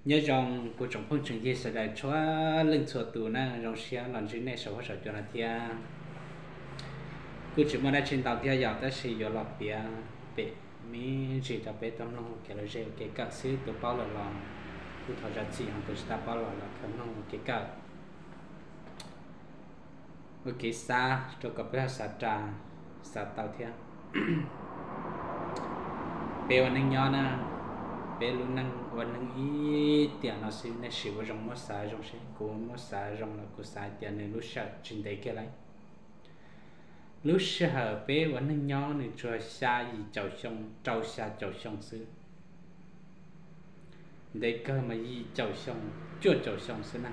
Nyob zoo kuv tsoom phooj tsoom ywg sawv daws txhua leej txhua tus na, zoo siab los ntsib nej saum huab saum cua no thiab. Kuj tsis muaj dab tsi ntau thiab yog tab sis yuav los piav pem me ntsis rau peb tau mloog kev lom zem kev kawm xwb, tus paub lawm los kuj thov zam txim, ho tus tsis tau paub los los khaws mloog kev kawm ua kev xav rau kom peb ho xav ras xav tau thiab. Peb ua neej nyob na, peb lub neej ua neej ib tiam no xwb, nej sim ua zoo muab xav zoo seb, kuv muab xav zoo los kuv xav tias nws lub sij hawm tsis ntev kiag lawm. Lub sij hawm peb ua neej nyob nws tsuas xya yim caum xyoo rau xya caum xyoo xwb, ntev kawg mas yim caum xyoo cuaj caum xyoo xwb na.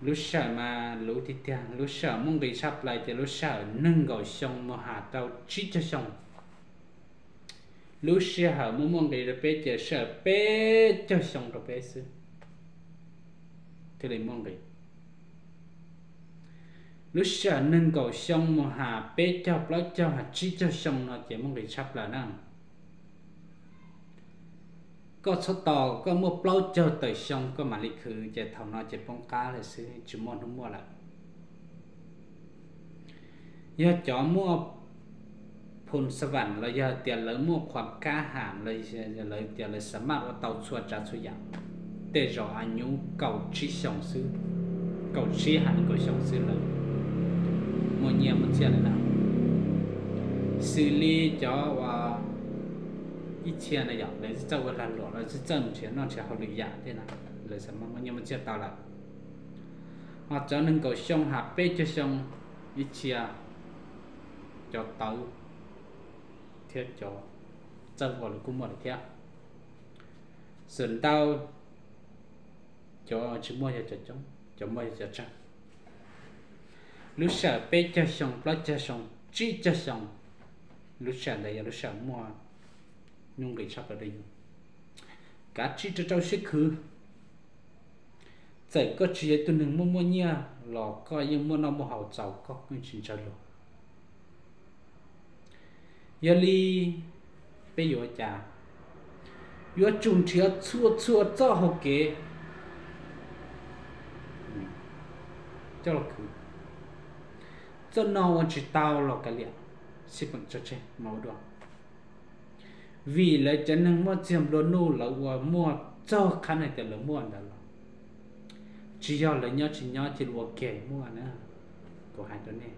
Lub sij hawm mas luv tiag tiag, lub sij hawm muaj nqis tshaj plaws ces lub sij hawm nees nkaum xyoo mus has rau tsib caug xyoo. Lub sij hawm muaj muaj nqis rau peb ces sij hawm peb caug xyoo rau peb xwb thiaj li muaj nqis. Lub sij hawm nees nkaum xyoo mus has peb caug plaub caug has tsib caug xyoo no ces muaj nqis tshaj plaws na. Koj txhob tos koj muaj plaub caug tawm xyoo koj mam li khwv ces thaum no ces poob qab lawm xwb, tsis muaj hnub muaj lawm. Yog cov muaj phoo xa vam los yog tias lawv muaj khuam kab ham los lawv tias lawv xa maj ua tau txhua tsav txhua yam, tej zaum a nyuv kaum tsib xyoo xwb, kaum tsib has nees nkaum xyoo xwb lawv muaj nyiaj muaj txiaj lawm na. Xws li cov uas ib txhia na yom, lawv txawj ua lag luam, lawv txawj nrhiav noj nrhiav haus lwm yam tej na, lawv xa maj muaj nyiaj muaj txiaj tau lawm. Ho cov nees nkaum xyoo has peb caug xyoo, ib txhia cov tawv thiab cov txawj ua lawv kuj muaj lawm thiab. Xam ntau cov tsis muaj yog cov coob, cov muaj yog cov tsawg. Lub sij hawm peb caug xyoo, plaub caug xyoo, tsib caug xyoo, lub sij hawm ntawd yog lub sij hawm muaj nuj nqis tshaj plaws rau yus. Kav tsij rau rau siab khwv. Txawm koj tsis yog ib tug neeg muaj muaj nyiaj los koj yeej muaj noj muaj haus txaus, koj yeej tsis ntsawg luag. Yog li peb yuav ua cas? Yuav tsum nrhiav txhua txhua txoj hau kev coj los khwv. Txoj no ua tsis tau los kav liam, sib peem tso tseg mas ua dua. Vim lawv cov neeg muaj txiag nplua nuj lawv ua muaj txog qhab hais tias lawv muaj ntawd los tsis yog lawv nyob tsis nyob cia li ua ke muaj na. Kuv hais rau nej,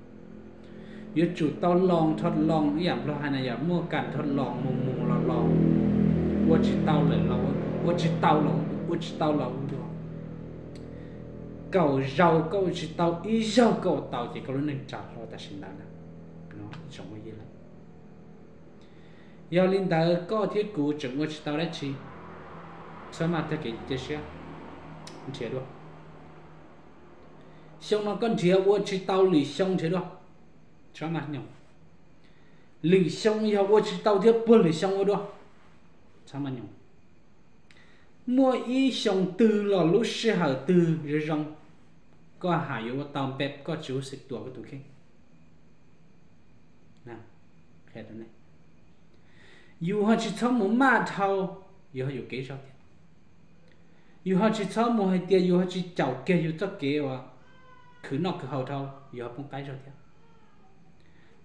yuav tsum tau loos rho loos, ib yam Nplog hais na yom, muaj kam rho loos mus mus los los, ua tsis tau lawm los ua tsis tau los, ua tsis tau los ua dua. Kaum zaus koj ua tsis tau, ib zaug koj ua tau ces koj lub neej ras hlo tam sim ntawd na. Tsoom phooj ywg, yog li ntawd koj thiab kuv tseem ua tsis tau dab tsi, txhob maj tag kev cia siab, nrhiav dua. Xyoo no koj nrhiav ua tsis tau lwm xyoo nrhiav dua, txhob maj nyoos. Lwm xyoo yog ua tsis tau thiab puag lwm xyoo ua dua, txhob maj nyoos. Muaj ib xyoo twg los lub sij hawm twg zoo zoo, koj haj yuav ua tau npe koj tsis ua xim tuam koj tus kheej. Yus ho tsis txhob mus maj dhau, yus ho yuam kev zog thiab. Yus ho tsis txhob mus hais tias yus ho tsis caum kiag yus txoj kev uas khwv noj khwv haus dhau, yus ho poob qab zog thiab.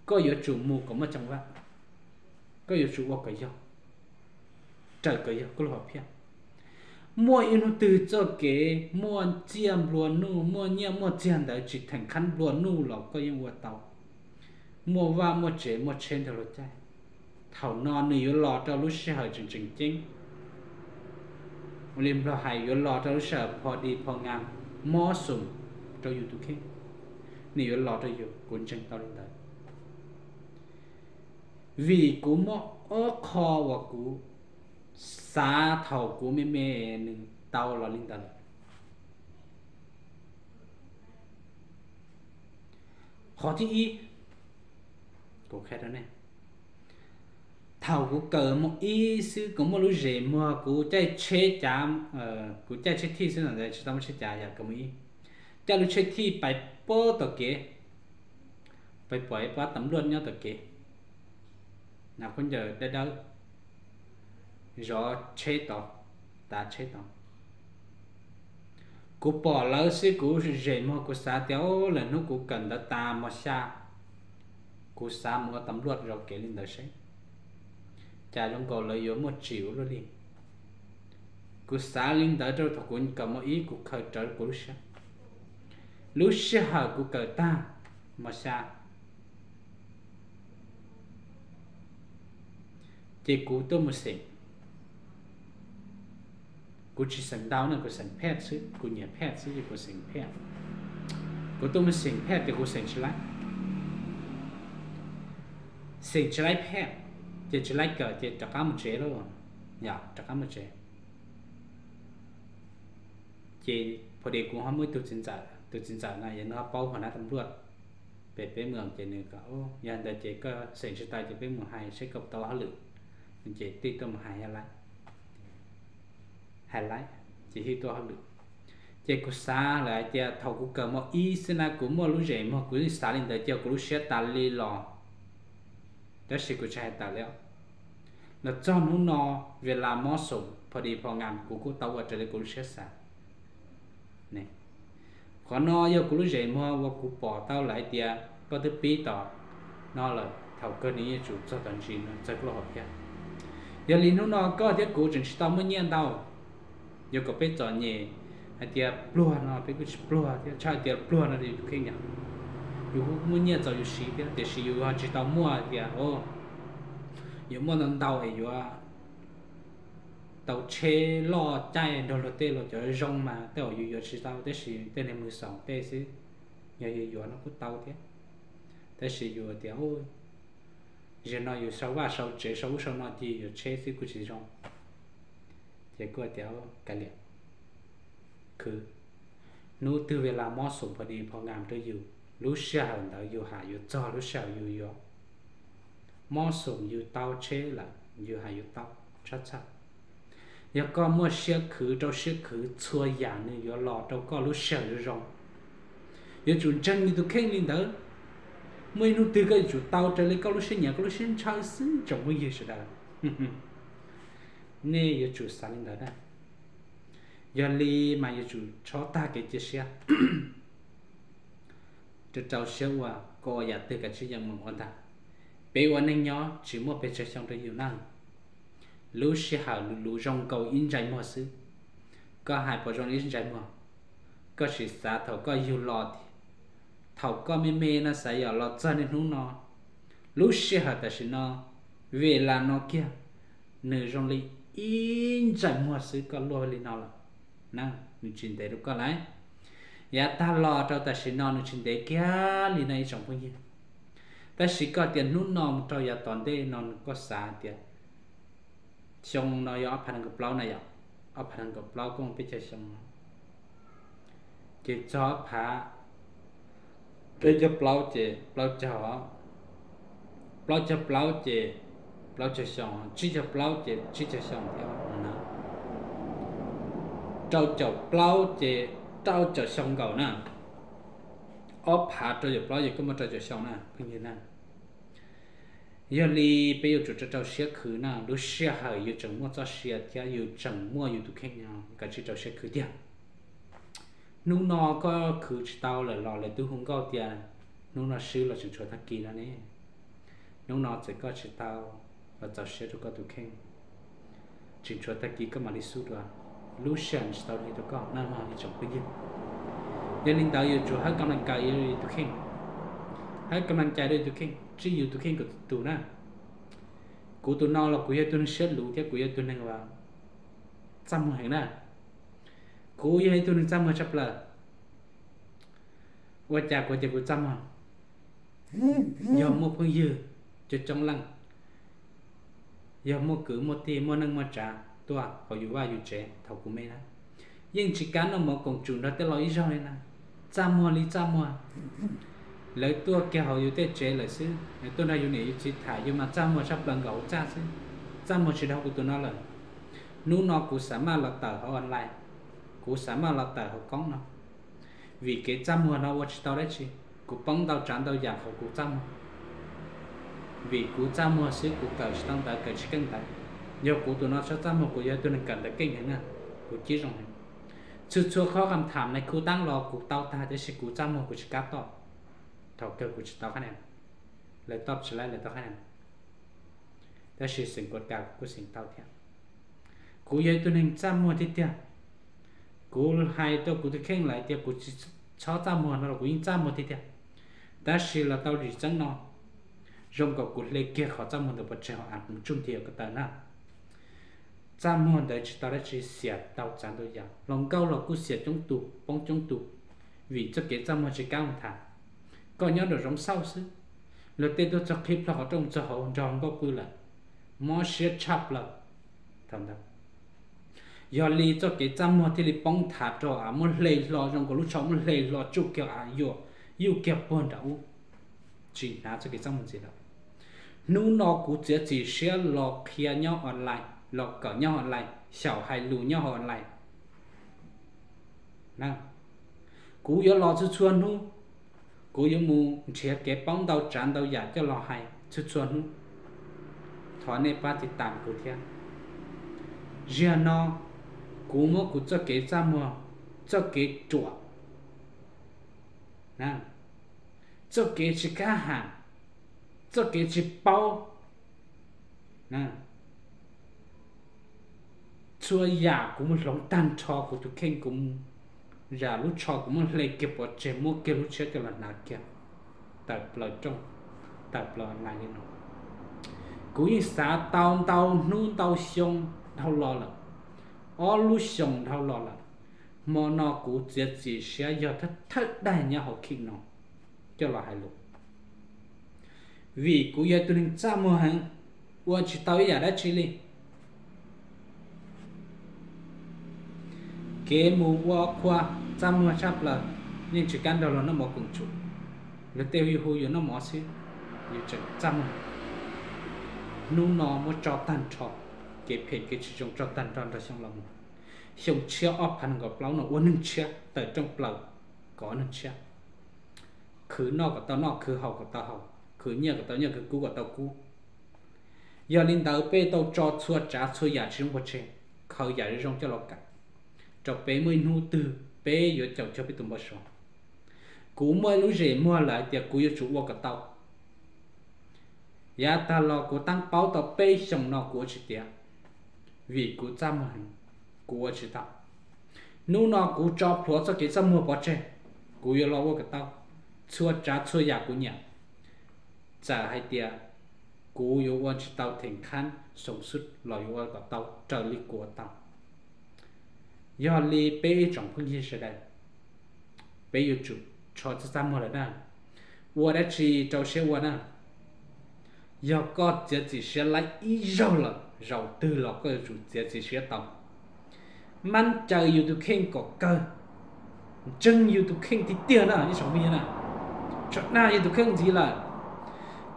Koj yuav tsum mus kom muaj cam vaj, koj yuav tsum ua kom yog, raws kom yog koj lub hom phiaj. Muaj ib hnub twg txoj kev muaj txiaj nplua nuj, muaj nyiaj muaj txiag ntawd tsis theem qhab nplua nuj los koj yeej ua tau. Muaj vaj muaj tsev muaj tsheb nrog luag caij, thaum no nws yuav los rau lub sij hawm tseem tseem ceeb. Ua li Nplog hais yuav los rau lub sij hawm pho di pho nga, mob xum rau yus tus kheej. Nws yuav los rau yus, kuv ntseeg tau li ntawd. Vim kuv muaj ob qho uas kuv xav thaum kuv me me nws tau los li ntawd lawm. Qhov thib ib, kuv qhia rau nej, thaum kuv kawm mus ib xwb kuv muaj lub zes muag, kuv caij tsheb cav, kuv caij tsheb thij xwb, ntawd tsis tau muaj tsheb cav, yog kawm mus ib, caij lub tsheb thij pais puag tom kev, pais pom ib pab tam luaj nyob tom kev, hnav khaub ncaws dawb dawb, zov tsheb tod. tav tsheb tod. Kuv pom lawv xwb kuv zem muag, kuv xav tias lwm hnub kuv kawm ntawv tas mos xya, kuv xav mus ua tas npluaj zov kev li ntawd seb cas zoo nkaus lawv yuav muaj tsim ua luaj li. Kuv xav li ntawd rau thaum kuv kawm mos ib, kuv khaws rawv kuv lub siab. Lub sij hawm kuv kawm tag mos xya, ces kuv tuaj mus xeem. Kuv tsis xeem ntau no, kuv xeem phej xwb, kuv nyiam phej xwb ces kuv xeem phej. Kuv tuaj mus xeem phej tias kuv xeem tsis laib, xeem tsis laib phej, ces tsis laib kawm ces rov qab mus tsev lauj. Yog rov qab mus tsev, ces pho dis kuv ho muaj ib tug txiv ntxawm, tus txiv ntxawm no yog nws ho paub hua nab tas npluaj pem peb mus, ces nws kom yog ntawd ces koj xeem tsis tau ces peb mus hais seb koj tau hauj lwm. Ces tij tuaj mus hais, yog laib, hais laib, ces hib tuaj hauj lwm. Ces kuv xav lawm hais tias thaum kuv kawm mos ib xwb na kuv muaj lub zem muag, kuv yeej xav li ntawd ces kuv lub siab tas li los, tab sis kuv tsis hais tawm li. Los txog hnub no, vim las mob xoom pho dis pho ngam kuv kuj tau ua raws li kuv lub siab xav. Qhov no yog kuv lub zem muag uas kuv pom tau lawm hais tias koj twb pib tom no lawm, thaum kawg nws yuav tsum txog tom ntsis no txog kuv lub hom phiaj. Yog li hnub no koj thiab kuv tseem tsis tau muaj nyiaj ntau, yuav kom peb txom nyem hais tias pluag no peb kuj tsis pluag thiab, tshaj hais tias pluag no yus tus kheej yog yus kuj muaj nyiaj txaus yus siv thiab, tiam sis yus ho tsis tau muaj tias yuav muaj ntau ntau es yuav tau tsheb loj caij nrog luag tej los cov zoo mas tej zaum yus yuav tsis tau, tab sis tej neeg mus xaus tej xwb, yog yus yuav no kuj tau thiab. Tab sis yus tias zaum no yus sau vaj sau tsev sau ub sau no ces yuav tsheb xwb kuj tsis zoo. Ces kuj tias kav liam, khwv, hnub twg vim las mob xoom pho dis pho ngam rau yus, lub sij hawm ntawd yus ham yuav txog lub sij hawm yus yuav. Mob xoom yus tau tsheb lawm yus ham yuav tau, tshab txhawj. Yog koj muaj siab khwv rau siab khwv, txhua yam nws yuav los rau koj lub sij hawm zoo zoo. Yuav tsum ntseeg yus tus kheej li ntawd. Muaj ib hnub twg koj yuav tsum tau raws li koj lub siab nyiam koj lub siab ntshaw xwb tsoom phooj ywg sawv daws. Nej yuav tsum xav li ntawd na. Yog li mas yuav tsum txhob tag kev cia siab, rau rau siab ua, koj ua yam twg kav tsij yeej meem ua ntag. Peb ua neej nyob tsis muaj pes tsawg xyoo rau yus na. Lub sij hawm luv luv zoo nkaus ib ntsais muag xwb. Koj hais puas zoo li ib ntsais muag? Koj sim xav thaum koj yug los, thaum koj me me no xav yog los txog niaj hnub no, lub sij hawm tam sim no, vim las no kiag, nws zoo li ib ntsais muag xwb koj luaj li no lawm na, nws tsis ntev rau koj lauj. Yav tag los rau tam sim no nws tsis ntev kiag li no ib tsoom phooj ywg. Tab sis koj tias hnub no mus rau yav tom ntej no koj xav tias xyoo no yog ob phav nees nkaum plaub na yom, ob phav nees nkaum plaub koj mus peb caug xyoo no, ces txog ob phav, peb caug plaub ces plaub caug, plaub caug plaub ces plaub caug xyoo, tsib caug plaub ces tsib caug xyoo thiab no na. Rau caum plaub ces rau caum xyoo nkaus na. Ob phav rau caum plaub ces koj muaj rau caum xyoo na phooj ywg na. Yog li peb yuav tsum rau rau siab khwv na, lub sij hawm yus tseem muaj txoj sia thiab yus tseem muaj yus tus kheej no kav tsij rau siab khwv tiag. Hnub no koj khwv tsis tau lawm los lawv twb hu nkauj tias hnub no swb los tseem tshuav tag kis no ne. Hnub no txawm koj tsis tau los txaus siab rau koj tus kheej, tseem tshuav tag kis koj mam li xub dua, lub sij hawm tsis tau li rau koj na mog ib tsoom phooj ywg. Yog li ntawd yuav tsum hawb kam lees kais yus tus kheej, hawb kam lees kais rau yus tus kheej, tswj yus tus kheej kom tus na. Kuv tus no los kuv yog tus neeg siab luv thiab kuv yog tus neeg uas txaj muag heev na. Kuv yog ib tug neeg txaj muag tshaj plaws. Ua cas kuv tias kuv txaj muag? Yog muaj phooj ywg coob coob leej, yog muaj kwv muaj tij muaj neej muaj tsav tuaj hauv yus vaj yus tsev thaum kuv me na, yeej tsis kam noj mov koom tsum nrog tej laus ib zaug li na. Txaj muag li txaj muag. Lawv tuaj kiag hauv yus tej tsev lawm xwb, lawv tuaj nrog yus niam yus txiv tham yus mas txaj muag tshaj plaws nkaus hauv txaj xwb. Txaj muag tsis dhau kuv tus no lawm. Hnub no kuv xav maj los tawm hauv online, kuv xav maj los tawm hauv koob no, vim kev txaj muag no ua tsis tau dab tsi. Kuv poob ntau tsav ntau yam qhov kuv txaj muag. Vim kuv txaj muag xwb kuv kawm tsis tau ntawv kawm tsis keej ntawv. Yog kuv tus no txhob txaj muag kuv yog tus neeg kawm ntawv keej heev na. Kuv cib zoo heev. Txhua txhua qhov kam tham ne khu taab los kuv tau tag, tab sis kuv txaj muag kuv tsis kam toj. Thaum kawg kuv tsis tau qhab na, lawv toj tsis laib lawv tau qhab na, tab sis xeem kuv kam kuv kuj xeem tau thiab. Kuv yog ib tug neeg txaj muag tiag tiag. Kuv hais rau kuv tus kheej lawm tias kuv tsis txhob txaj muag no los kuv yeej txaj muag tiag tiag. Tab sis los tau lwm txeeb no, zoo nkaus kuv hle kiag qhov txaj muag ntawd pov tseg hauv av mus tsuj nthi ko taw na. Txaj muag ntawd tsis tau dab tsi, xiam tau txav ntau yam, hluas nkauj los kuj xiam coob tus poob coob tus, vim txoj kev txaj muag tsis kam mus tham. Koj nyob nraum zoov xauj xwb, luag tej tuaj txog qhib plho qhov rooj txog hauv nrog nkauj pw lawm, mob siab tshaj plaws. Thaum ntawd yog li txoj kev txaj muag thiaj li poob tham rau av muab hle hlo, zoo nkaus lub tsho muab hle hlo tsuj kiag av yuam, yuj kiag puag nram ub, tsis hnav txoj kev txaj muag ntxiv lawm. Hnub no kuv txiav txim siab los qhia nyob online, los kawm nyob online, xyaum hais lus nyob online. Kuv yuav los txhua txhua hnub, kuv yuav mus nrhiav kev paub ntau tsav ntau yam coj los hais txhua txhua hnub. Thov nej pab tiv tas kuv thiab. Ziag no kuv muab kuv txoj kev txaj muag, txoj kev ruam, txoj kev tsis kam ham, txoj kev tsis paub, txhua yam kuv muab hloov tag nrho kuv tus kheej, kuv zam lub tsho kuv muab hle kiag pov tseg, muab kiag lub tshiab coj los hnav kiag, tawm plaws rooj, tawm plaws online li no. Kuv yeej xav tau ntau hnub ntau xyoo dhau los lawm, ob lub xyoos dhau los lawm. Hmo no kuv txiav txim siab yog thawj thawj daim nyob hauv kheej no coj los hais lus, vim kuv yog tus neeg txaj muag heev, ua tsis tau ib yam dab tsi li. Kev mus ua qhua txaj muag tshaj plaws, yeej tsis kam nrog luag noj mov koom tsum, luag tej hu yus noj mov xwb, yus tseem txaj muag. Hnub no muab tso tag nrho, kev phem kev tsis zoo tso tag nrho nrog Xyooj los mus. Xyoo tshiab ob phav nees nkaum plaub no ua neeg tshiab, tawm rooj plaws kom neeg tshiab, khwv noj kom tau noj, khwv haus kom tau haus, khwv nyiaj kom tau nyiaj, khwv kub kom tau kub. Yog li ntawd peb tau tso txhua tsav txhua yam tsis zoo pov tseg, khaws yam zoo coj los kawm, rau peb muaj ib hnub twg peb yuav caum cuag peb tus npau suav. Kuv muaj lub zem muag lawm hais tias kuv yuav tsum ua kom tau. Yav tag los kuv tab paub tau peb xyoos no kuv ua tsis tiav, vim kuv txaj muag heev, kuv ua tsis tau. Hnub no kuv tso plhuav txoj kev txaj muag pov tseg, kuv yuav los ua kom tau txhua tsav txhua yam kuv nyiam. Txawm hais tias kuv yuav ua tsis tau theem khab xoom xub los yuav ua kom tau raws li kuv ua tau. Yog li peb ib tsoom phooj ywg sawv daws, peb yuav tsum tso txaj txaj muag lawm na. Ua dab tsi rau siab ua na. Yog koj txiav txim siab laib ib zaug lawm, zaum twg los koj yuav tsum txiav txim siab tau. Mab caws yus tus kheej kom kawg, ntseeg yus tus kheej tiag tiag na ib tsoom phooj ywg na. Tso dag yus tus kheej ntxiv lawm.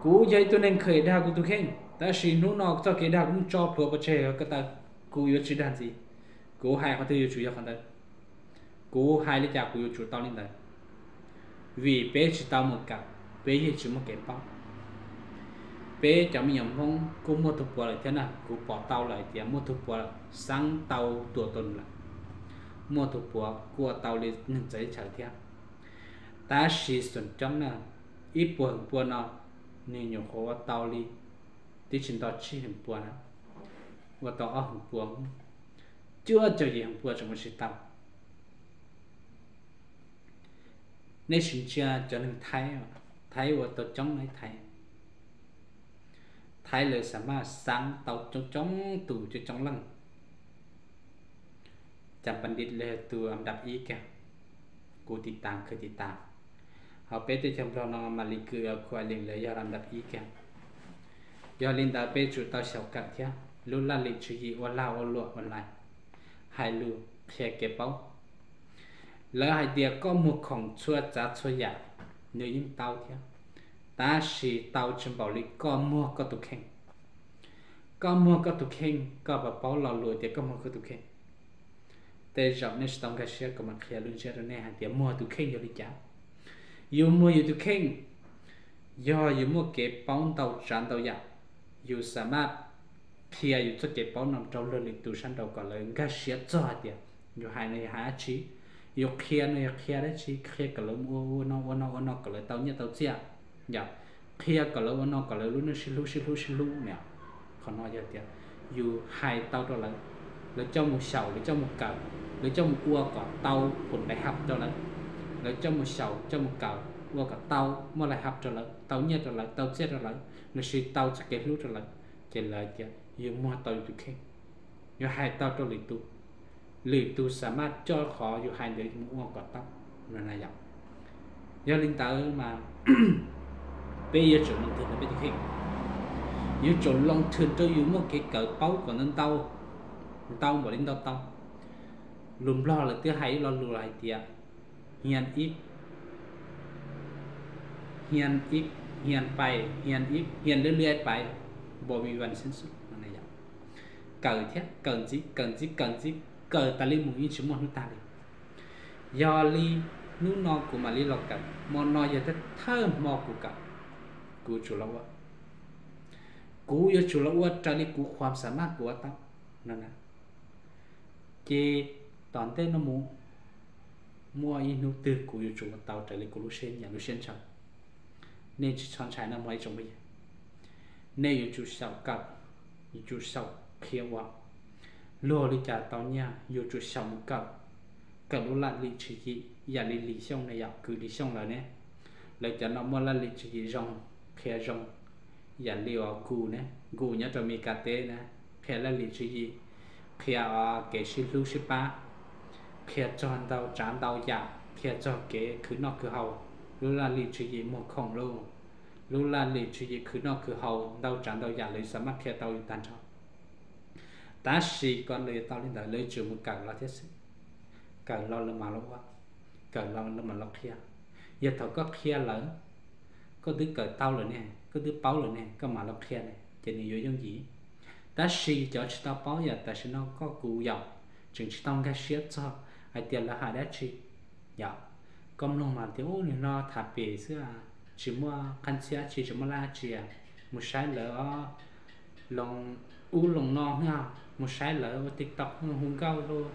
Kuv yog ib tug neeg kheev dag kuv tus kheej, tab sis hnub no txoj kev dag kuv muab tso plhuav pov tseg ko taw, kuv yuav tsis dag ntxiv. Kuv hais qhov twg yuav tsum yog qhov ntawd. Kuv hais li cas kuv yuav tsum tau li ntawd. Vim peb tsis tau mus kawm, peb yeej tsis muaj kev paub. Peb cov me nyuam Hmoob kuj muaj tus puav lawm thiab na, kuv pom tau lawm hais tias muaj tus puav xaab tau tua tau nws lawm. Muaj tus puav kuj ua tau li neeg txawv teb chaws thiab. Tab sis xoom coob na, ib puas feem pua no, nws nyuam qhuav ua tau li, twb tsis nto tsib feem pua na, ua tau ob feem pua, cuaj caum yim feem pua tseem ua tsis tau. Nej sim ntsia cov neeg Thaib, Thaib ua tau coob na Thaib. Thaib lawv xam maj xaab tau coob coob tus coob coob leej. Cam Pab Ntiv lawv tus a dap ib kiag, kuv tiv tas khwv tiv tas. Hos peb teb chaws Nplog no Malis Kws, Khu Ais Lees lawv yog a dap ib kiag. Yog li ntawd peb tsum tau xyaum kawm thiab lub laj lim tswv yim ua lag ua luam online, hais lus qhia kev paub. Lawv hais tias koj muag khoom txhua tsav txhua yam, nws yeej tau thiab, tab sis tau tsis npaum li koj muag koj tus kheej. Koj muag koj tus kheej, koj puas paub lo lus tias koj muag koj tus kheej? Tej zaum nej tsis tau nkag siab, kuv mam qhia lub ntsiab rau nej hais tias muag tus kheej yog li cas. Yus muag yus tus kheej, yog yus muaj kev paub ntau tsav ntau yam, yus xam maj qhia yus txoj kev paub no rau luag lwm tus sab nraud kom lawv nkag siab txog hais tias yus hais no yog hais dab tsi, yus qhia no yog qhia dab tsi, qhia kom lawv mus ua ua no ua no ua no kom lawv tau nyiaj tau txiaj, yog qhia kom lawv ua no kom lawv lub neej sib hlub sib hlub sib hlub na. Qhov no yog tias yus hais tau rau lawv, lawv coj mus xyaum, lawv coj mus kawm, lawv coj mus ua kom tau phum ntais hab rau lawv, lawv coj mus xyaum coj mus kawm ua kom tau muaj lais hab rau lawv, tau nyiaj rau lawv, tau txiaj rau lawv, lossis tau txoj kev hlub rau lawv, ces lawv tias yus muag tau yus tus kheej, yus hais tau rau lwm tus, lwm tus xam maj coj qhov yus hais ntawd mus ua kom tau no na yom. Yog li ntawd mas peb yuav tsum loo thwm rau peb tus kheej, yuav tsum loo thwm rau yus muaj kev kawm paub kom ntau ntau, ntau npaum li ntau tau. Lus Nplog lawv twb hais ib lo lus hais tias hian ib, hian ib, hian pais, hian ib, hian lwb liab pais, npau vi vas xeeb xwb. Kawm thiab kawm ntxiv, kawm ntxiv, kawm ntxiv, kawm tas li mus yeej tsis muaj hnub tag li. Yog li hnub no kuv mam li los kawm, hmo no yog thawj hmo kuv kawm, kuv tsum los ua, kuv yuav tsum los ua raws li kuv qhuas xam maj kuv ua tau no na. Ces tom ntej no mus muaj ib hnub twg kuv yuav tsum ua tau raws li kuv lub siab nyiam lub siab ntshaw. Nej tsis txhob ntshai nawb mog ib tsoom phooj ywg. Nej yuav tsum xyaum kawm, yuav tsum xyaum qhia ua. Luag li cas tau nyiaj yuav tsum xyaum mus kawm, kawm lub laj lim tswv yim yam li Lis Xyooj ne yom, kwv Lis Xyooj lawm ne. Lawv cov no muaj laj lim tswv yim zoo, qhia zoo, yam li uas Nkus ne, Nkus nyob rau Mes Kas teb na, qhia laj lim tswv yim, qhia kev sib hlub sib pab, qhia txog ntau tsav ntau yam, qhia txog kev khwv noj khwv haus, lub laj lim tswv yim muag khoom lauj, lub laj lim tswv yim khwv noj khwv haus ntau tsav ntau yam lawv xam maj qhia tau yus tag nrho. Tab sis kom lawv yuav tau li ntawd lawv yuav tsum mus kawm los thiab xwb. Kawm los lawv mam los ua, kawm los lawv mam los qhia. Yog thaum koj qhia lawm, koj twb kawm tau lawm ne, koj twb paub lawm ne, koj mam los qhia ne, ces nws yuav yooj yim. Tab sis cov tsis tau paub yom, tam sim no koj kuv yom, tseem tsis tau nkag siab txog hais tias lawv hais dab tsi. Yom, koj mloog mas tias ub, nws no tham pem xwb, tsis muaj qab ntxhiab tsi, tsis muaj laj tsi, mus saib lawv os, loo ub loo no, mus saib lawv ua TikTok hu nkauj lauj,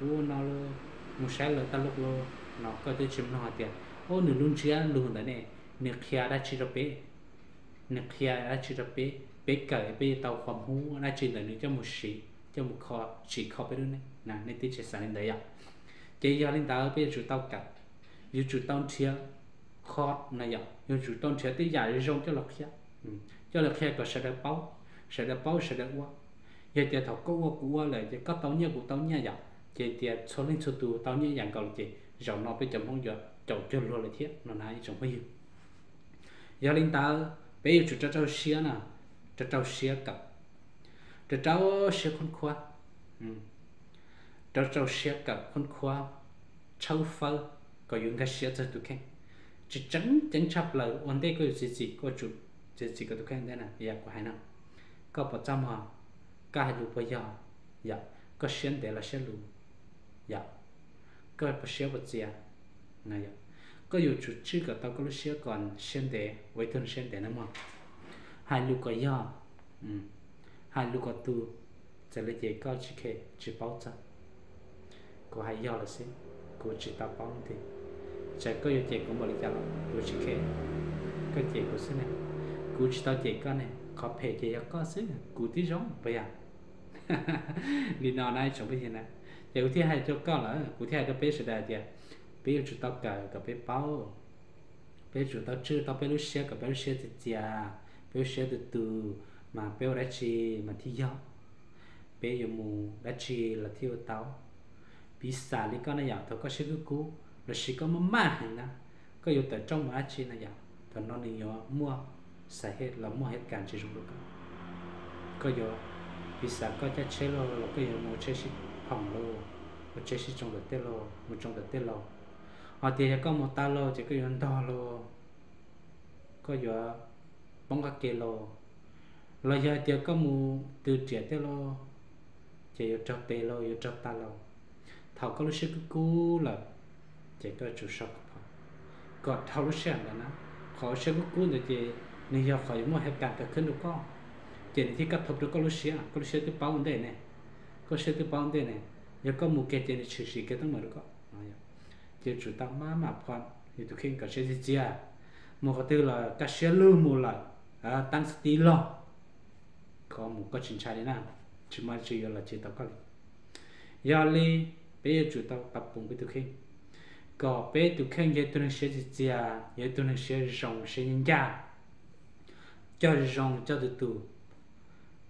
ua no lauj, mus saib lawv tas lus lauj, no koj twb tsis mloog hais tias ub, nws lub ntsiab lus ntawd ne, nws qhia dab tsi rau peb, nws qhia dab tsi rau peb, peb kawm peb yuav tau qhov muag dab tsi ntawd nws coj mus siv, coj mus kho, tsim kho peb lub neej na, nej twb tsis xav li ntawd yom. Ces yog li ntawd peb yuav tsum tau kawm, yuav tsum tau nrhiav qhov no yom, yuav tsum tau nrhiav tej yam zoo coj los qhia, coj los qhia kom sawv daws paub, sawv daws paub sawv daws ua. Yog tias thaum koj ua kuv ua lawm ces koj tau nyiaj kuv tau nyiaj yom, ces tias txhua leej txhua tus tau nyiaj yam nkaus lawm ces zaum no peb cov Hmoob yuav caum cuag luag lawm thiab no na ib tsoom phooj ywg. Yog li ntawd peb yuav tsum rau rau siab na, rau rau siab kawm, rau rau siab khoob khuab, rau rau siab kawm khoob khuab, tshawb fawb kom yus nkag siab txog tus kheej. Tsis tseem ceeb tshaj plaws ua ntej koj yuav txiav txim, koj yuav tsum txiav txim koj tus kheej ntej na. Yam kuv hais no, koj pom txaj muag, koj hais lus puas yog, yom, koj siab ntev los siab luv, yom, koj puas siab puas txias, yom, koj yuav tsum tswj kom tau koj lub siab kom siab ntev ua ib tug neeg siab ntev na mog. Hais lus kom yog, hais lus kom tus, txawm li ces koj tsis khe tsis paub txog. Kuv hais yog lawm xwb, kuv tsis tau paub leej twg. Txawm koj yuav cem kuv npaum li cas los kuv tsis khe, koj cem kuv xwb ne, kuv tsis tau cem koj ne, qhov phem ces yog koj xwb, kuv twb zoo puas yog? Li no na ib tsoom phooj ywg na, ces kuv thiaj hais rau koj lawm, kuv thiaj hais rau peb sawv daws tias peb yuav tsum tau kawm kom peb paub, peb yuav tsum tau tswj tau peb lub siab kom peb lub siab txias txias, peb lub siab tus tus, mas peb ua dab tsi mas thiaj yog, peb yuav mus dab tsi los thiaj ua tau. Piv xam li koj na yom, thaum koj siab kub kub lossis koj maj maj heev na, koj yuav tawm rooj mus dab tsi na yom, thaum no nws yuav muaj xav hej los muaj hej kas tsis zoo rau koj. Koj yuav, piv xam koj caij tsheb lauj los koj yuav mus ua tsheb sib phoom lauj, ua tsheb sib tsoo ntawm tej lauj, mus tsoo ntawm tej lauj. Ho tias yog koj mus taw lauj ces koj yuav ntog lauj, koj yuav poob qab ke lauj, los yog hais tias koj mus tw riam tej lauj, ces yuav raug tes lauj, yuav raug taw lauj. Thaum koj lub siab kub kub lawm, ces koj yuav tsum so kom phom, kom dhau lub sij hawm ntawd na. Qhov siab kub kub ntawd ces nws yog qhov yuav muaj hej kas kawg khwb rau koj. ces nws thiaj kaj thoob rau koj lub siab, koj lub siab twb paub ntej ne, koj siab twb paub ntej ne. Yog koj mus kiag ces nws tshwm sim kiag teeb meem rau koj. Ces yuav tsum tau maj mam phom yus tus kheej kom siab txias txias, mus qhov twg los kaj siab lug mus lawm, taab xis tis log, koj mus koj tsis ntshai li na, tsis muaj tsis yuav los tsis tau koj li. Yog li peb yuav tsum tau pab pum peb tus kheej, kom peb tus kheej yog ib tug neeg siab txias txias, yog ib tug neeg siab zoo siab ncaj ncaj, coj zoo coj tus tus,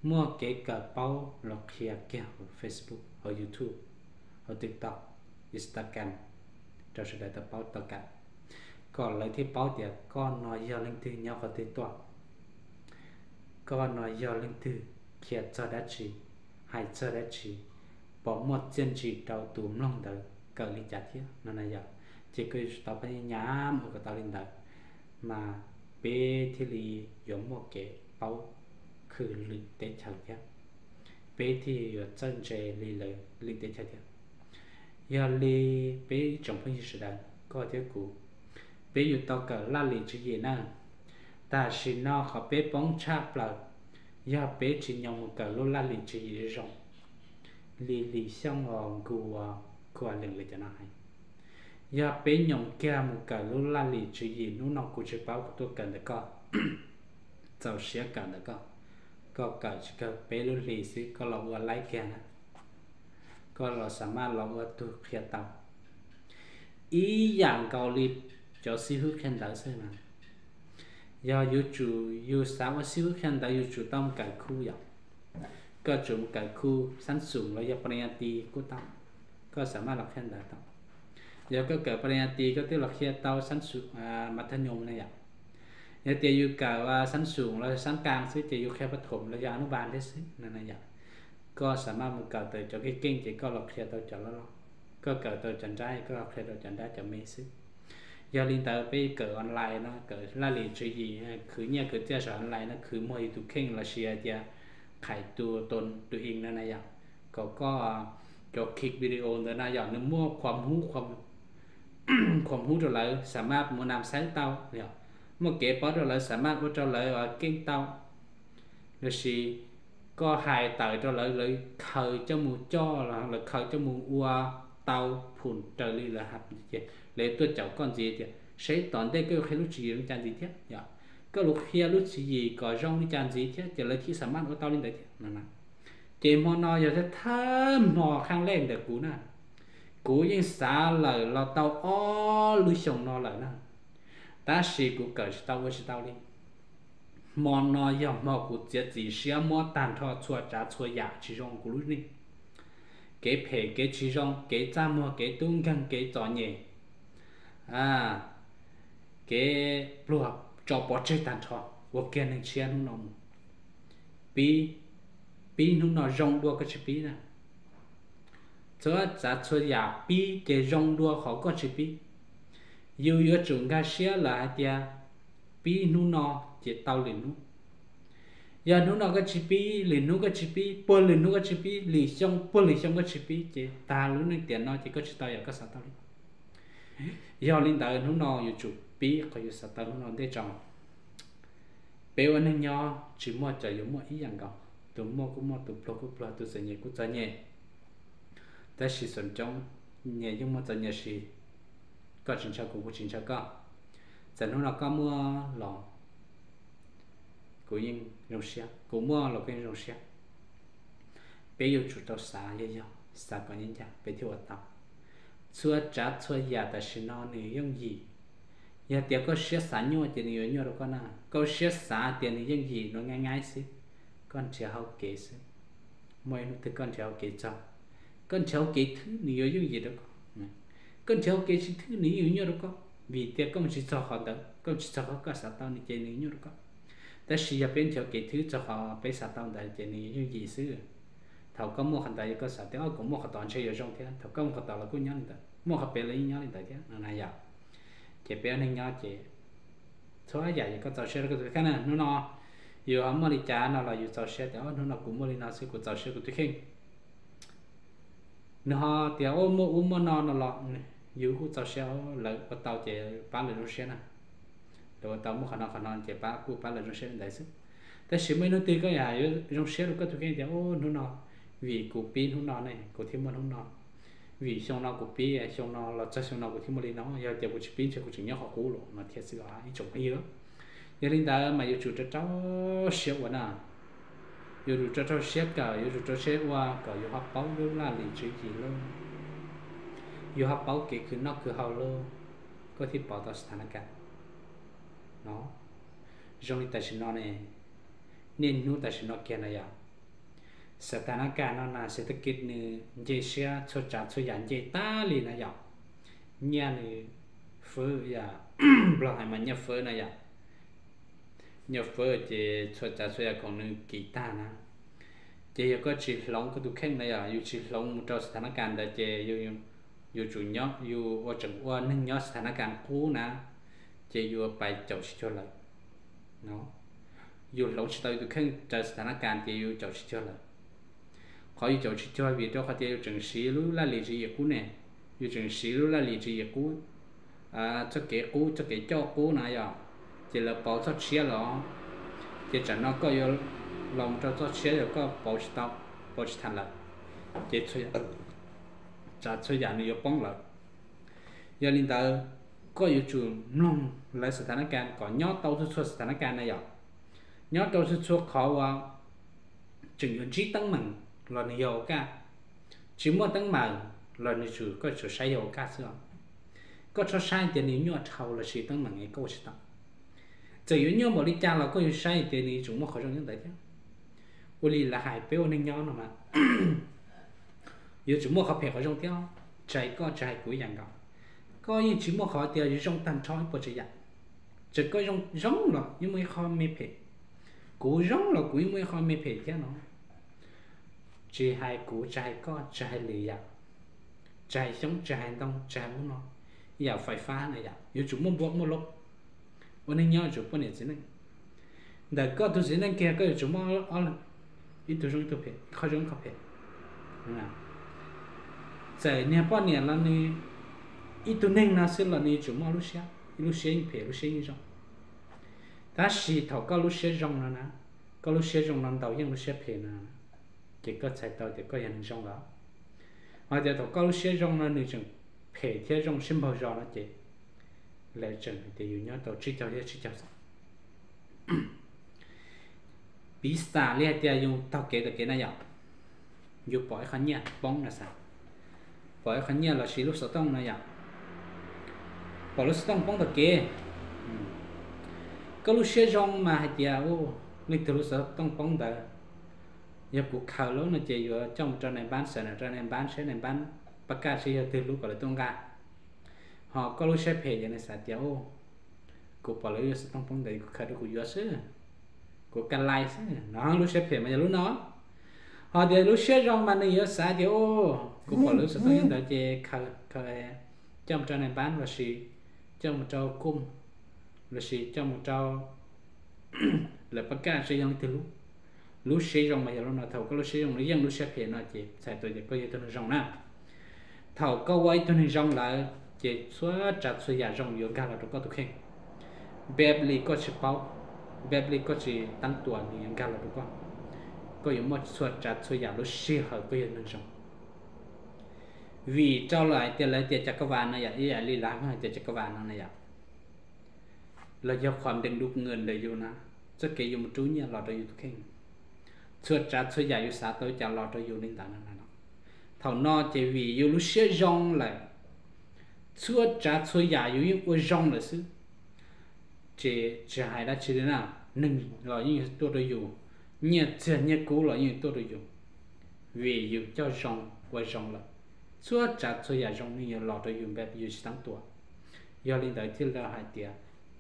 muaj kev kawm paub los qhia kiag hauv Facebook, hauv YouTube, hauv TikTok, Instagram, rau sawv daws tau paub tau kawm, kom lawv thiaj paub tias koj no yog leej twg nyob qhov twg tuaj, koj no yog leej twg, qhia txog dab tsi, hais txog dab tsi, pom muaj txiaj ntsim rau tus mloog ntawd kawm li cas thiab no na yom. Ces koj yuav tsum tau pab nyam ua kom tau li ntawd, mas peb thiaj li yuav muaj kev paub khwv lwm teb chaws thiab, peb thiaj yuav txawj ntse li lawv lwm teb chaws thiab. Yog li peb ib tsoom phooj ywg sawv daws, koj thiab kuv, peb yuav tau kawm laj lim tswv yim na. Tam sim no qhov peb poob tshaj plaws yog peb tsis nyoos mus kawm lub laj lim tswv yim zoo li Lis Xyooj os, Nkus os, Khuam Leem lawv cov no hais. Yog peb nyoos kiag mus kawm lub laj lim tswv yim hnub no kuv tsis paub kuv tuaj kawm ntawm koj, txaus siab kawm ntawm koj, koj kawm tsis kawg peb lub hlis xwb koj los ua laib kiag na, koj los xav maj los ua tug qhia tau ib yam nkaus li cov xib hwb qhia ntawv xwb mas. Yog yuav tsum yus xav ua xib hwb qhia ntawv yus tsum tau mus kawm khu yom. Koj tsum mus kawm khu xab xum los yog pa ri nya ti kuj tau, koj xav maj los qhia ntawv tau. Yog koj kawm pa ri nya ti koj twb los qhia tau xab xum, mas thaj nyoos na yom. Yog tias yus kawm xab xum los xab kas xwb ces yus qhia pa thom los yog a nub npas thiab xwb no na yom. Koj xav maj mus kawm tau cov keej keej ces koj los qhia tau cov loj loj, koj kawm tau cov nrab koj los qhia tau cov nrab cov me xwb. Yog li ntawd peb kawm online no, kawm laj lim tswv yim, khwv nyiaj khwv txiaj saum online no, khwv muag yus tus kheej los sis hais tias qhais tus tus tus ing no na yom, kom koj cov clip video ntawd na yom nws muaj khuam hub, khuam hub rau lawv xav maj mus nam xaiv tau, muaj kev paub rau lawv xav maj ua rau lawv keej tau, los sis koj hais tawm rau lawv, lawv khaws coj mus coj los lawv khaws coj mus ua tau phum raws li lawv hais ces lawv tuaj caum koj ntxiv tias seb tom ntej koj yuav qhia lub tswv yim li cas ntxiv thiab yom, koj lus qhia lub tswv yim kom zoo li cas ntxiv thiab ces lawv thiaj xav maj ua tau li ntawd thiab no na. Ces hmo no yog thawj hmo qhaj lej ntawm kuv na, kuv yeej xav lawm los tau ob lub xyoo no lawm na, tab sis kuv kawm tsis tau ua tsis tau li. Hmo no yog hmo kuv txiav txim siab muab tag nrho txhua tsav txhua yam tsis zoo kuv lub neej, kev phem kev tsis zoo, kev txaj muag kev tub nkeeg kev txom nyem, kev pluag tso pov tseg tag nrho, ua kiag neeg tshiab hnub no mus. Pib, pib hnub no zoo dua koj tsis pib na. Txhua tsav txhua yam pib ces zoo dua qhov koj tsis pib. Yus yuav tsum nkag siab lawm hais tias pib hnub no ces tau lwm hnub. Yog hnub no koj tsis pib, lwm hnub koj tsis pib, puag lwm hnub koj tsis pib, lwm xyoo puag lwm xyoo koj tsis pib ces tag lub neej tiam no ces koj tsis tau yam koj xav tau li. Yog li ntawd hnub no yuav tsum pib qhov yus xav tau hnub no ntej tso. Peb ua neeg nyob tsis muaj cov yuav muaj ib yam nkaus, tus muaj kuj muaj, tus pluag kuj pluag, tus txom nyem kuj txom nyem. Tab sis txom coob, nyias yeej muaj txom nyem si, koj tsis ntshaw kuv kuv tsis ntshaw koj. Txawm hnub no koj muaj los kuv yeej zoo siab, kuv muaj los kuv yeej zoo siab. Peb yuav tsum tau xav yog yog, xav kom ncaj ncaj peb thiaj ua tau. Txhua tsav txhua yam tam sim no nws yooj yim. Yog tias koj siab xav nyuaj ces nws yuav nyuaj rau koj na, koj siab xav tias nws yooj yim no nyaib nyaib xwb, koj nrhiav hauv kev xwb. Muaj ib hnub twg koj nrhiav hauv kev txog, koj nrhiav hauv kev thwb nws yuav yooj yim rau koj, koj nrhiav hauv kev tsis thwb nws yeej yuav nyuaj rau koj, vim tias koj mus tsis txog qhov ntawd, koj mus tsis txog qhov koj xav tau nws ces nws nyuaj rau koj. Tab sis yog peb nrhiav hauv kev thwb txog qhov peb xav tau ntawd ces nws yooj yim xwb. Thaum koj muaj qhov ntawd yog koj xav tias o kuv muaj qhov tod ntshe yuav zoo thiab, thaum koj muaj qhov tod los kuj nyob li ntawd, muaj qhov pem los yeej nyob li ntawd thiab no na yom. Ces peb ua neeg nyob ces txhua yam yog koj txaus siab rau koj tus kheej na. Hnub no yus ho muaj li cas no los yus txaus siab tias o hnub no kuv muaj li no xwb kuv txaus siab kuv tus kheej. Nws ho tias o muaj ub muaj no no los yus kuj txaus siab, lawv ua tau ces pab lawv zoo siab na. Lawv ua tau muaj qhov no qhov no ces pab kuj pab lawv zoo siab li ntawd xwb. Tab sis muaj ib hnub twg koj yam yuav zoo siab rau koj tus kheej tias, hnub no vim kuv pib hnub no ne kuv thiaj muaj hnub no, vim xyoo no kuv pib, xyoo no los txog xyoo no kuv thiaj muaj li no, yog tias kuv tsis pib ntshe kuv tseem nyob qhov qub los no thiab xwb os ib tsoom phooj ywg. Yog li ntawd mas yuav tsum rau rau siab ua na, yuav tsum rau rau siab kawm, yuav tsum rau siab ua kom yus ho paub lub laj lim tswv yim lauj, yus ho paub kev khwv noj khwv haus lauj, koj thiaj pom tau xas thas nas kas no. Zoo li tam sim no ne, niaj hnub tam sim no kiag na yom, xas thas nas kas no na xas thas kis nws nce siab txhua tsav txhua yam nce tag li na yom. Nyiaj nws fwb yom, Nplog hais mas nyiaj fwb na yom. Nyiaj fwb ces txhua tsav txhua yam khoom nws kim tag na. Ces yog koj tsis hloov koj tus kheej na yom, yus tsis hloov mus rau xas thas nas kas ntawd ces yus tsum nyob, yus ua tseem ua neeg nyob xas thas nas kas qub na, ces yus pais caum tsis cuag lawm. Yus hloov tsis tau yus tus kheej raws xas thas nas kas ces yus caum tsis cuag lawm. Qhov yus caum tsis cuag vim rau qhov tias yus tseem siv lub laj lim tswv yim qub ne, yus tseem siv lub laj lim tswv yim qub, txoj kev qub, txoj kev coj qub na yom. Ces lawv pauv txoj tshiab los, ces tsam no koj yuav los mus rau txoj tshiab yog koj pauv tsis tau, pauv tsis tau lawm, ces tsav txhua yam nws yuav poob lawm. Yog li ntawd, koj yuav tsum mloog lawv xas thas nas kas kom nyob tau txhua txhua xas thas nas kas na yom. Nyob rau txhua txhua qhov uas tseem yuav ntsib teeb meem los nws yog ua kaj, tsis muaj teeb meem los nws tsum, koj tsum saib yog ua kaj xwb os. Koj txhob saib tias nws nyuaj dhau los sis teeb meem koj ua tsis tau. Txawm yuav nyuaj npaum li cas los koj yuav saib tias nws yuav tsum muaj qhov zoo nyob ntawd thiab. Ua li lawv hais peb ua neej nyob no mas, yuav tsum muaj qhov phem qhov zoo thiab. Tsis hais koj tsis hais kuv ib yam nkaus, koj yeej tsis muaj qhov tias zoo tag nrho ib puas tsav yam. Txawm koj zoo los yeej muaj ib qho me phem, kuv zoo los kuv yeej muaj ib qho me phem thiab no. Tsis hais kuv tsis hais koj tsis hais lwm yam, tsis hais xyoob tsis hais ntoo tsis hais ub no, ib yam fais fab na yom, yuav tsum muaj npua muaj lub. Ua neej nyob yuav tsum poj niam txiv neej, ntawm koj tus txiv neej kiag koj yuav tsum muaj ob leeg, ib tug zoo ib tug phem, qhov zoo qhov phem. Txawm niag poj niam los nws ib tug neeg no xwb los nws yuav tsum muaj lub siab, ib lub siab yeej phem lub siab yeej zoo. Tab sis thaum koj lub siab zoo no na, koj lub siab zoo no ntaus yeej lub siab phem no, ces koj txhais tau tias koj yog neeg zoo lawm. Ho tias thaum koj lub siab zoo no nws tseem phem thiab zoo sib npaug zos no ces lawv tseem hais tias yus nyob tau tsib caug thiab tsib caug xwb. Piv xam li hais tias yus taug kev tom kev na yom, yus pom ib qho nyiaj poob no xav, pom ib qho nyiaj los sis lub xov tooj no yom, pom lub xov tooj poob tom kev. Koj lub siab zoo mas hais tias, leej twg lub xov tooj poob ntawd, yog kuv khaws lub no ces yuav coj mus rau nais npab, xav rau nais npab seb nais npab pab kaj seb yog twg lub kom lawv tuaj nqa. Ho koj lub siab phem ces nws xav tias, kuv pom lawv lub xov tooj poob ntawd kuv khaws rau kuv yuav xwb, kuv ka lais xwb no, lub siab phem mas yog lub no. Ho tias lub siab zoo mas nws yuav xav tias, kuv pom lawv lub xov tooj ntawd ces khaws, khaws coj mus rau nais npab los sis coj mus rau kuj, los sis coj mus rau lawv pab kaj seb yog leej twg lub. Lub siab zoo mas yog lub no, thaum koj lub siab zoo los yeej lub siab phem no ces txhais tau tias koj yog ib tug neeg zoo na. Thaum koj ua ib tug neeg zoo lawm ces txhua tsav txhua yam zoo yuav nkag los rau koj tus kheej. Npeb li koj tsis paub, npeb li koj tsis teeb tua nws yuav nkag los rau koj. Koj yuav muaj txhua tsav txhua yam lub sij hawm koj yog neeg zoo. Vim rau lawv hais tias, lawv tias cov kab vas no yom, ib yam li lawv hais tias cov kab vas no na yom, los yog qhov ntees dub nqws ntawm yus na, txoj kev yus mus rub nyiaj los rau yus tus kheej. Txhua tsav txhua yam yus xav tau cas los rau yus li ntawd no. Thaum no ces vim yus lub siab zoo lawm, txhua tsav txhua yam yus yeej ua zoo lawm xwb. Ces tsis hais dab tsi li na, neeg los yeej tuaj rau yus, nyiaj txiag nyiaj kub los yeej tuaj rau yus, vim yus coj zoo ua zoo lawm. Txhua tsav txhua yam zoo yeej yuav los rau yus npeb yus tsis teeb tua. Yog li ntawd thiaj li hais tias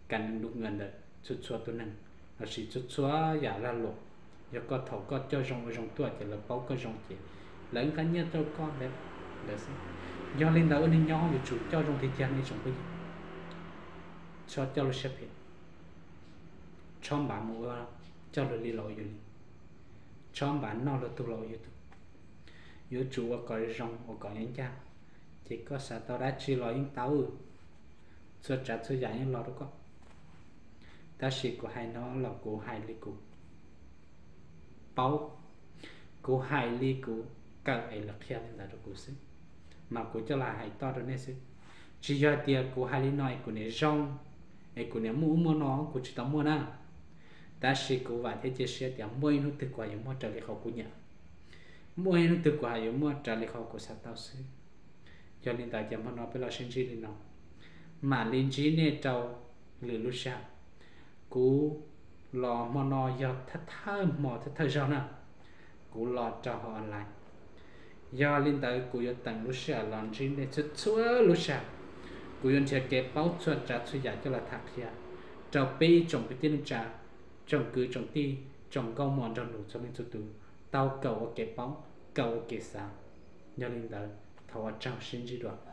kas nees dub nqws ntawm txhua txhua tus neeg, los sis txhua txhua yam lag luam, yog koj thaum koj coj zoo ua zoo tuaj ces lawv paub koj zoo ces lawv nqa nyiaj rau koj npeb ntawd xwb. Yog li ntawd ua neeg nyob yuav tsum coj zoo tiag tiag no ib tsoom phooj ywg. Txhob coj lub siab phem, txhob npam mus ua coj luag li los ua yus li, txhob npam noj luag tug los ua yus tug. Yuav tsum ua kom zoo ua kom yeej ncaj, ces koj xav tau dab tsi los yeej tau, txhua tsav txhua yam yeej los rau koj. Tab sis kuv hais no los kuv hais li kuv paub. Kuv hais li kuv kawm es lawv qhia li ntawd rau kuv xwb, mas kuv coj los hais toj rau nej xwb. Tsis yog tias kuv hais li no es kuv niam zoo, es kuv niam muaj ub muaj no, kuv tsis tau muaj na. Tab sis kuv vam thiab cia siab tias muaj ib hnub twg kuv yuav muaj raws li qhov kuv nyiam, muaj ib hnub twg kuv yuav muaj raws li qhov kuv xav tau xwb. Yog li ntawd ces hmo no peb los sib ntsib li no, mam li ntsib nej rau lwm lub sij hawm. Kuv los hmo no yog thawj thawj hmo thawj thawj zaug na, kuv los rau hauv online. Yog li ntawd kuv yuav teem lub sij hawm los ntsib nej txhua txhua lub sij hawm. Kuv yuav nrhiav kev paub txhua tsav txhua yam coj los tham qhia rau peb ib tsoom kwv tij neej tsa, tsoom kwv tsoom tij, tsoom nkauj muam nraug nus txhua leej txhua tus tau kawm ua kev paub, kawm ua kev xav. Yog li ntawd, thov ua tsaug, sib ntsib dua.